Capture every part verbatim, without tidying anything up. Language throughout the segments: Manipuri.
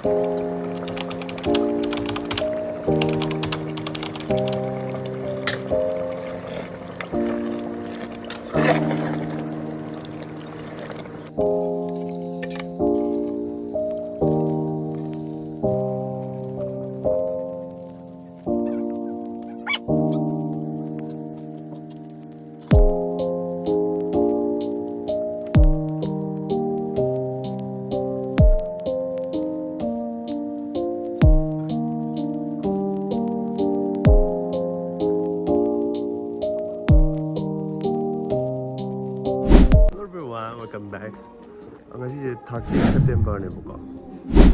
Hello everyone, welcome back. ꯉꯁꯤꯁꯦ thirty September ꯅꯦꯕꯀꯣ꯫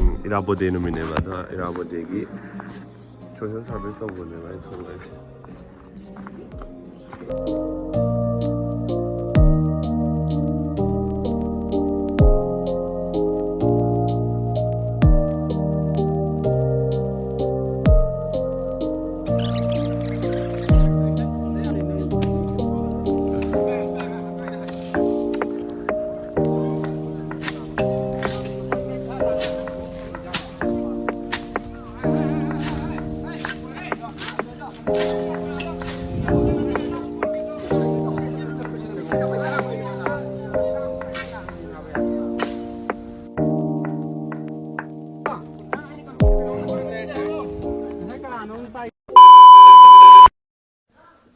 ꯎꯝ, ꯏꯔꯥꯕꯣꯠ ꯗꯦ ꯅꯨꯃꯤꯠꯅꯦꯕ꯫ ꯑꯗꯣ ꯏꯔꯥꯕꯣꯠ ꯗꯦꯒꯤ social service ꯇꯧꯕꯅꯦꯕ ꯑꯩ ꯊꯣꯛꯂꯛꯏꯁꯦ꯫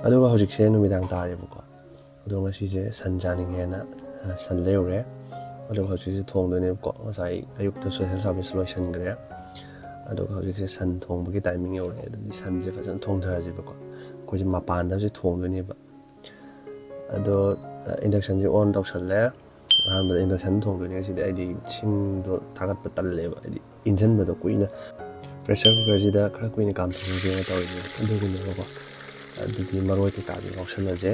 ꯑꯗꯨꯒ ꯍꯧꯖꯤꯛꯁꯦ ꯅꯨꯃꯤꯗꯥꯡ ꯇꯥꯔꯦꯕꯀꯣ꯫ ꯑꯗꯣ ꯉꯁꯤꯁꯦ ꯁꯟ ꯆꯥꯅꯤꯡꯉꯦꯅ, ꯑ, ꯁꯟ ꯂꯩꯔꯨꯔꯦ꯫ ꯑꯗꯨꯒ ꯍꯧꯖꯤꯛꯁꯦ ꯊꯣꯡꯗꯣꯏꯅꯦꯕꯀꯣ꯫ ꯉꯁꯥꯏ ꯑꯌꯨꯛꯇ social service ꯂꯣꯏꯁꯤꯟꯈ꯭ꯔꯦ꯫ ꯑꯗꯨꯒ ꯍꯧꯖꯤꯛꯁꯦ ꯁꯟ ꯊꯣꯡꯕꯒꯤ timing ꯌꯧꯔꯦ꯫ ꯑꯗꯨꯗꯤ ꯁꯟꯁꯦ ꯐꯖꯅ ꯊꯣꯡꯊꯔꯁꯦꯕꯀꯣ꯫ ꯑꯩꯈꯣꯏꯁꯦ ꯃꯄꯥꯟꯗ ꯍꯧꯖꯤꯛ ꯊꯣꯡꯗꯣꯏꯅꯦꯕ꯫ ꯑꯗꯣ, ꯑ, induction ꯁꯦ on ꯇꯧꯁꯜꯂꯦ꯫ ꯑꯍꯥꯟꯕꯗ induction ꯊꯣꯡꯗꯣꯏꯅꯦ ꯉꯁꯤꯗꯤ꯫ ꯑꯩꯗꯤ ꯁꯤꯡꯗꯣ ꯊꯥꯒꯠꯄ ꯇꯜꯂꯦꯕ, ꯍꯥꯏꯗꯤ ꯏꯟꯖꯟꯕꯗꯣ ꯀꯨꯏꯅ꯫ Pressure cooker ꯁꯤꯗ ꯈꯔ ꯀꯨꯏꯅ ꯀꯥꯝꯊꯣꯛꯑꯒꯦꯅ ꯇꯧꯔꯤꯅꯦ꯫ ꯑꯗꯨꯒꯤꯅꯦꯕꯀꯣ꯫ ꯑꯗꯨꯗꯤ ꯃꯔꯣꯏ ꯀꯩꯀꯥꯗꯤ ꯉꯧꯁꯜꯂꯁꯦ꯫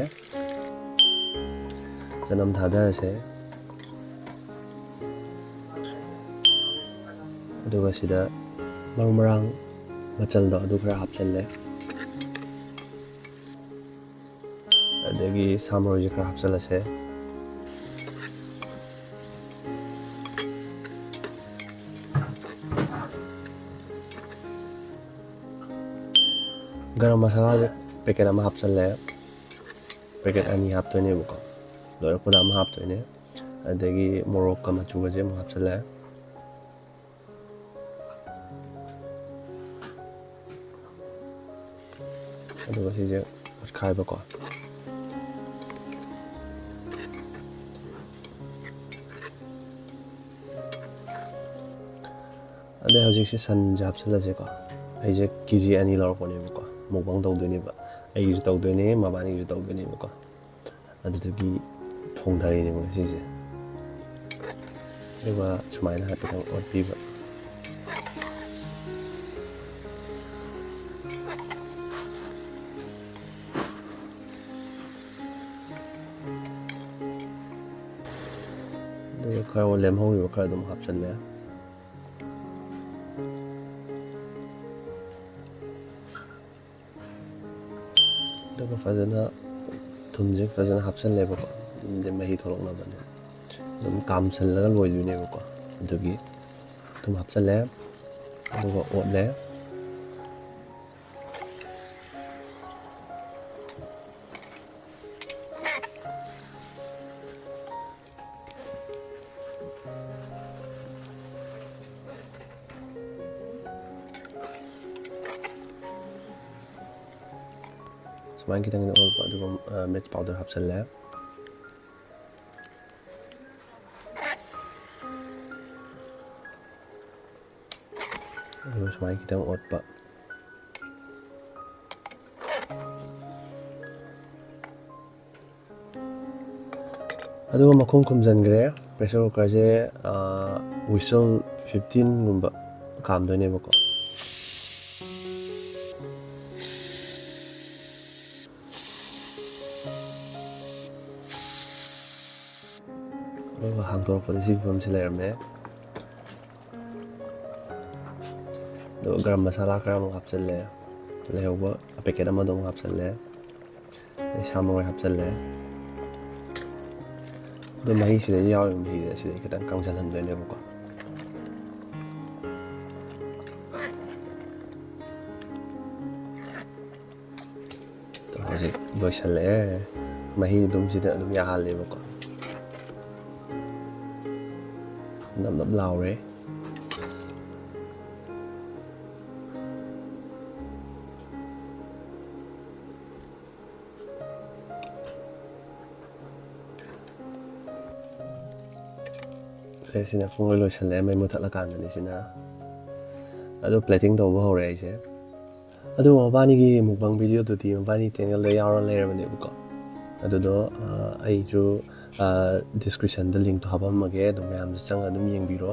ꯆꯅꯝ ꯊꯥꯗꯔꯁꯦ꯫ ꯑꯗꯨꯒ ꯁꯤꯗ ꯃꯔꯨ ꯃꯔꯥꯡ ꯃꯆꯜꯗꯣ ꯑꯗꯨ ꯈꯔ ꯍꯥꯞꯆꯜꯂꯦ꯫ ꯑꯗꯒꯤ ꯁꯥ ꯃꯔꯣꯏꯁꯦ ꯈꯔ ꯍꯥꯞꯆꯜꯂꯁꯦ꯫ ꯒꯔꯝ ꯃꯁꯥꯂꯥꯁꯦ ꯄꯦꯀꯦꯠ ꯑꯃ ꯍꯥꯞꯆꯜꯂꯦ, ꯄꯦꯀꯦꯠ ꯑꯅꯤ ꯍꯥꯞꯇꯣꯏꯅꯦꯕꯀꯣ꯫ ꯂꯣꯏꯔꯛꯄꯗ ꯑꯃ ꯍꯥꯞꯇꯣꯏꯅꯦ꯫ ꯑꯗꯒꯤ ꯃꯣꯔꯣꯛꯀ ꯃꯆꯨꯒꯁꯦ ꯑꯃꯨꯛ ꯍꯥꯞꯆꯜꯂꯦ꯫ ꯑꯗꯨꯒ ꯁꯤꯁꯦ ꯑꯣꯠꯈꯥꯏꯕꯀꯣ꯫ ꯑꯗꯩ ꯍꯧꯖꯤꯛꯁꯦ ꯁꯟꯁꯦ ꯍꯥꯞꯆꯤꯜꯂꯁꯦꯀꯣ꯫ ꯑꯩꯁꯦ ꯀꯦ ꯖꯤ ꯑꯅꯤ ꯂꯧꯔꯛꯄꯅꯦꯕꯀꯣ, ꯃꯨꯛꯕꯥꯡ ꯇꯧꯗꯣꯏꯅꯦꯕ꯫ ꯑꯩꯒꯤꯁꯨ ꯇꯧꯗꯣꯏꯅꯦ, ꯃꯕꯥꯅꯤꯒꯤꯁꯨ ꯇꯧꯗꯣꯏꯅꯦꯕꯀꯣ꯫ ꯑꯗꯨꯗꯨꯒꯤ ꯊꯣꯡꯊꯔꯤꯅꯦꯕ ꯉꯁꯤꯁꯦ꯫ ꯑꯗꯨꯒ ꯁꯨꯃꯥꯏꯅ ꯍꯥꯏꯐꯦꯠꯇꯪ ꯑꯣꯠꯄꯤꯕ꯫ ꯑꯗꯨꯒ ꯈꯔ ꯂꯦꯝꯍꯧꯔꯤꯕ ꯈꯔ ꯑꯗꯨꯝ ꯍꯥꯞꯆꯜꯂꯦ꯫ ꯑꯗꯨꯒ ꯐꯖꯅ ꯊꯨꯝꯁꯦ ꯐꯖꯅ ꯍꯥꯞꯆꯜꯂꯦꯕꯀꯣ, ꯑꯗꯩ ꯃꯍꯤ ꯊꯣꯛꯂꯛꯅꯕꯅꯦ꯫ ꯑꯗꯨꯝ ꯀꯥꯝꯁꯜꯂꯒ ꯂꯣꯏꯗꯣꯏꯅꯦꯕꯀꯣ꯫ ꯑꯗꯨꯒꯤ ꯊꯨꯝ ꯍꯥꯞꯆꯜꯂꯦ, ꯑꯗꯨꯒ ꯑꯣꯠꯂꯦ꯫ ꯁꯨꯃꯥꯏꯅ ꯈꯤꯇꯪ ꯑꯣꯠꯄ, ꯑꯗꯨꯒ, ꯑ, ꯃꯤꯔꯆ ꯄꯥꯎꯗꯔ ꯍꯥꯞꯆꯜꯂꯦ꯫ ꯑꯗꯨꯒ ꯁꯨꯃꯥꯏꯅ ꯈꯤꯇꯪ ꯑꯣꯠꯄ꯫ ꯑꯗꯨꯒ ꯃꯈꯨꯝ ꯈꯨꯝꯖꯤꯟꯈ꯭ꯔꯦ꯫ ꯄ꯭ꯔꯦꯁꯔ ꯀꯨꯀꯔꯁꯦ, ꯑ, ꯋꯤꯁꯜ ꯐꯤꯐꯇꯤꯟꯒꯨꯝꯕ ꯀꯥꯝꯗꯣꯏꯅꯦꯕꯀꯣ꯫ ꯑꯗꯨꯒ ꯍꯥꯡꯗꯣꯔꯛꯄꯗ ꯁꯤꯒꯤ ꯐꯤꯕꯝꯁꯤ ꯂꯩꯔꯝꯃꯦ꯫ ꯑꯗꯨꯒ ꯒꯔꯝ ꯃꯁꯥꯂꯥ ꯈꯔ ꯑꯃꯨꯛ ꯍꯥꯞꯆꯜꯂꯦ, ꯂꯩꯍꯧꯕ ꯄꯦꯀꯦꯠ ꯑꯃꯗꯣ ꯑꯃꯨꯛ ꯍꯥꯞꯆꯜꯂꯦ꯫ ꯑꯗꯩ ꯁꯥ ꯃꯔꯣꯏ ꯍꯥꯞꯆꯜꯂꯦ꯫ ꯑꯗꯣ ꯃꯍꯤꯁꯤꯗꯩ ꯌꯥꯎꯔꯤꯕ ꯃꯍꯤꯁꯦ ꯑꯁꯤꯗꯩ ꯈꯤꯇꯪ ꯀꯪꯁꯤꯜꯍꯟꯗꯣꯏꯅꯦꯕꯀꯣ꯫ ꯍꯧꯖꯤꯛ ꯂꯣꯏꯁꯜꯂꯛꯑꯦ꯫ ꯃꯍꯤ ꯑꯗꯨꯝ ꯁꯤꯗ ꯑꯗꯨꯝ ꯌꯥꯍꯜꯂꯦꯕꯀꯣ꯫ ꯅꯞ ꯅꯞ ꯂꯥꯎꯔꯦ꯫ ꯁꯦ, ꯁꯤꯅ ꯄꯨꯡꯂꯣꯏ ꯂꯣꯏꯁꯜꯂꯦ, ꯃꯩ ꯃꯨꯊꯠꯂꯀꯥꯟꯗꯅꯤ ꯁꯤꯅ꯫ ꯑꯗꯣ plating ꯇꯧꯕ ꯍꯧꯔꯦ ꯑꯩꯁꯦ꯫ ꯑꯗꯣ ꯃꯕꯥꯅꯤꯒꯤ mukbang videoꯗꯨꯗꯤ ꯃꯕꯥꯅꯤ channelꯗ ꯌꯥꯎꯔ ꯂꯩꯔꯕꯅꯦꯕꯀꯣ꯫ ꯑꯗꯨꯗꯣ, ꯑ, ꯑꯩꯁꯨ, ꯑ, descriptionꯗ linkꯇꯣ ꯍꯥꯞꯄꯝꯃꯒꯦ, ꯑꯗꯨꯝ ꯃꯌꯥꯝꯁꯨ ꯆꯪꯉ ꯑꯗꯨꯝ ꯌꯦꯡꯕꯤꯔꯣ꯫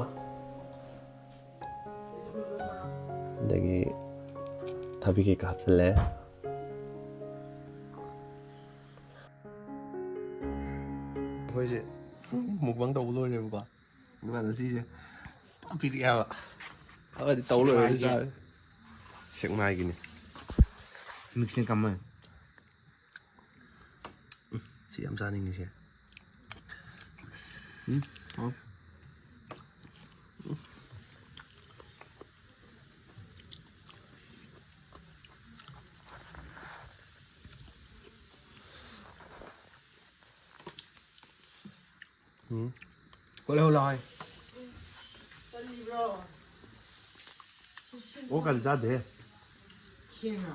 ꯑꯗꯒꯤ ꯊꯕꯤ ꯀꯩꯀꯥ ꯍꯥꯞꯆꯤꯜꯂꯦ꯫ ꯑꯩꯈꯣꯏꯁꯦ mukbang ꯇꯧꯕ ꯂꯣꯏꯔꯦꯕꯀꯣ꯫ ꯑꯗꯨꯀꯥꯟꯗ ꯁꯤꯁꯦ ꯄꯤꯔꯛꯑꯦꯕ꯫ ꯑꯃꯗꯤ ꯇꯧ ꯂꯣꯏꯔꯦ ꯁꯦꯛꯃꯥꯏꯒꯤ꯫ ꯆꯥꯔꯦ꯫ ꯁꯦꯛꯃꯥꯏꯒꯤꯅꯤ꯫ Mixꯅꯦ ꯀꯝꯃꯜ꯫ ꯁꯤ ꯌꯥꯝ ꯆꯥꯅꯤꯡꯉꯤꯁꯦ꯫ ꯎꯝ, ꯍꯥꯎ꯫ ꯎꯝ꯫ ꯀꯣꯠꯂꯦ ꯍꯧ ꯂꯥꯎ ꯍꯥꯏ꯫ ꯑꯣ ꯀꯔꯤ ꯆꯥꯗꯦ꯫ ꯊꯦꯡꯅ